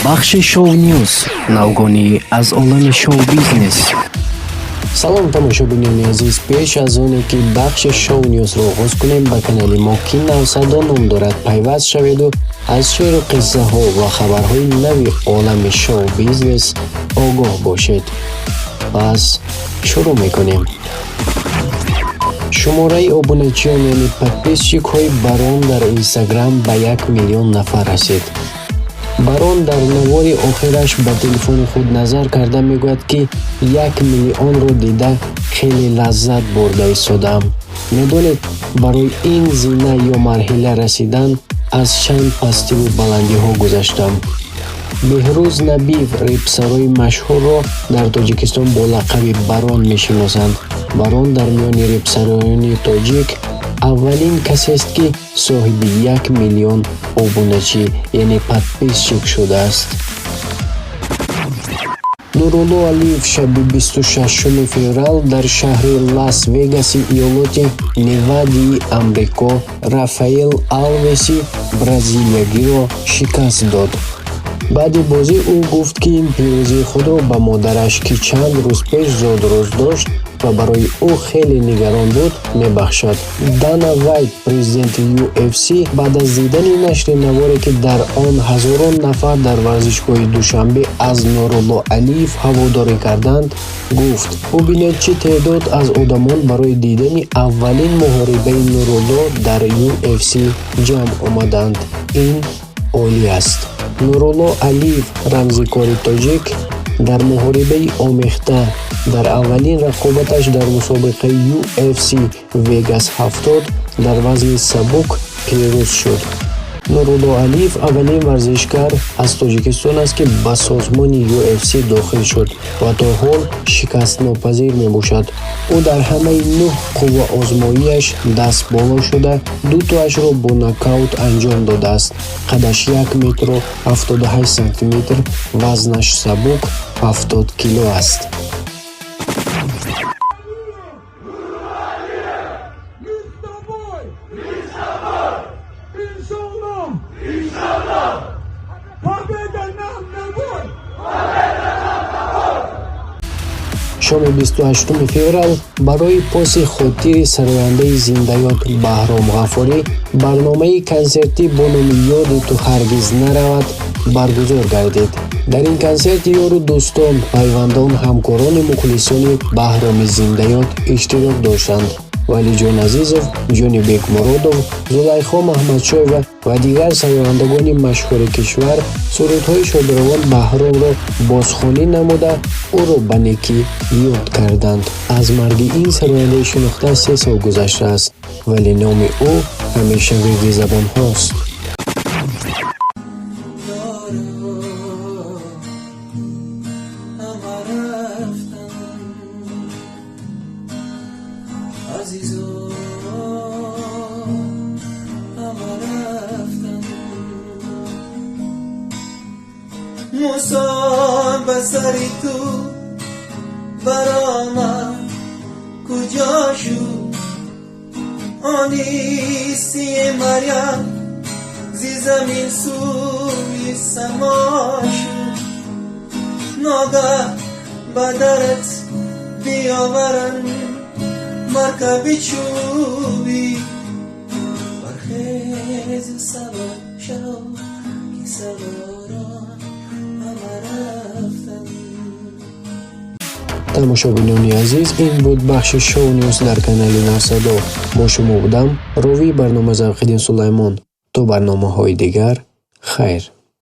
Бахши Шоу Ньюс, навгонӣ аз олами шоу-бизнес. Салом, тамошобинони азиз! Пеш аз оне ки бахши Шоу Ньюсро оғоз кунем, ба канали мо, ки Навсадо ном дорад, пайваст шаведу аз шеъру қиссаҳо ва хабарҳои нави олами шоу-бизнес огоҳ бошед. Пас шурӯъ мекунем. Шумораи обуначиён, яъне подписчикҳои Барон дар Инстаграм ба 1 миллион нафар расид. Барон дар навори охираш ба телефони худ назар карда мегӯяд, ки 1 миллионро дида хеле лаззат бурда истодаам. Медонед, барои ин зина ё марҳила расидан аз чанд пастиву баландиҳо гузаштам. Беҳрӯз Набиев, репсарои машҳурро дар Тоҷикистон бо лақаби Барон мешиносанд. Барон дар миёни репсароёни тоҷик аввалин касест, ки соҳиби 1 миллион обуначӣ, яъне подписчик шудааст. Нурулло Алиев шаби 26 феврал дар шаҳри Лас Вегаси иёлоти Невадии Амрико Рафаэл Алвеси бразилиягиро шикаст дод. Баъди бозӣ ӯ гуфт, ки ин пирӯзии худро ба модараш, ки чанд рӯз пеш зодрӯз дошт ва барои ӯ хеле нигарон буд, мебахшад. Дана Вайт, президенти UFC, баъд аз дидани нашри наворе, ки дар он ҳазорон нафар дар варзишгоҳи Душанбе аз Нурулло Алиев ҳаводорӣ карданд, гуфт: «Бубинед, чӣ теъдод аз одамон барои дидани аввалин муҳорибаи Нурулло дар UFC ҷамъ омаданд. Ин олӣ аст». Нурулло Алиев, рамзи кори тоҷик, дар муҳорибаи омехта дар аввалин рақобаташ дар мусобиқаи UFC Vegas 70 дар вазни сабук пирӯз шуд. Нурулло Алиев аввалин варзишгар аз Тоҷикистон аст, ки ба созмони UFC дохил шуд ва то ҳол шикастнопазир мебошад. Ӯ дар ҳамаи нӯҳ қувваозмоияш даст боло шуда, дутоашро бо нокаут анҷом додааст. Қадаш 1 метру 78 сантиметр, вазнаш сабук 70 кило аст. Мы с тобой! Мы с тобой! Иншаллах! Иншаллах! Победа нам на бой! Шоми 28 феврал барои поси хотири сарояндаи зиндаёд Баҳром Ғафурӣ барномаи консертӣ бо номи «Ёди ту ҳаргиз наравад» баргузор гардид. Дар ин консерт ёру дӯстон, пайвандон, ҳамкорони мухлисони Баҳроми зиндаёд иштирок доштанд. Валиҷон Азизов, Ҷонибек Муродов, Зулайхо Маҳмадшоева ва дигар сарояндагони машҳури кишвар сурудҳои шодравон Баҳромро бозхонӣ намуда, ӯро ба некӣ ёд карданд. Аз марги ин сарояндаи шинохта 3 сол гузаштааст, вале номи ӯ ҳамеша вирди забонҳост. یارا همه رفتن، عزیزا همه رفتن. موسی به سر تو برآمد، کجا شد آن عیسی مریم؟ زی زمین سوی سما شد. ناگه به درت بیاورند مرکب چوبی، برخیز و سوار شو که سواران همه رفتن. Тамошобинони азиз, ин буд бахши Шоу Ньюс дар канали Навсадо. Бо шумо будам, ровии барнома Завқиддин Сулаймон. То барномаҳои дигар, хайр.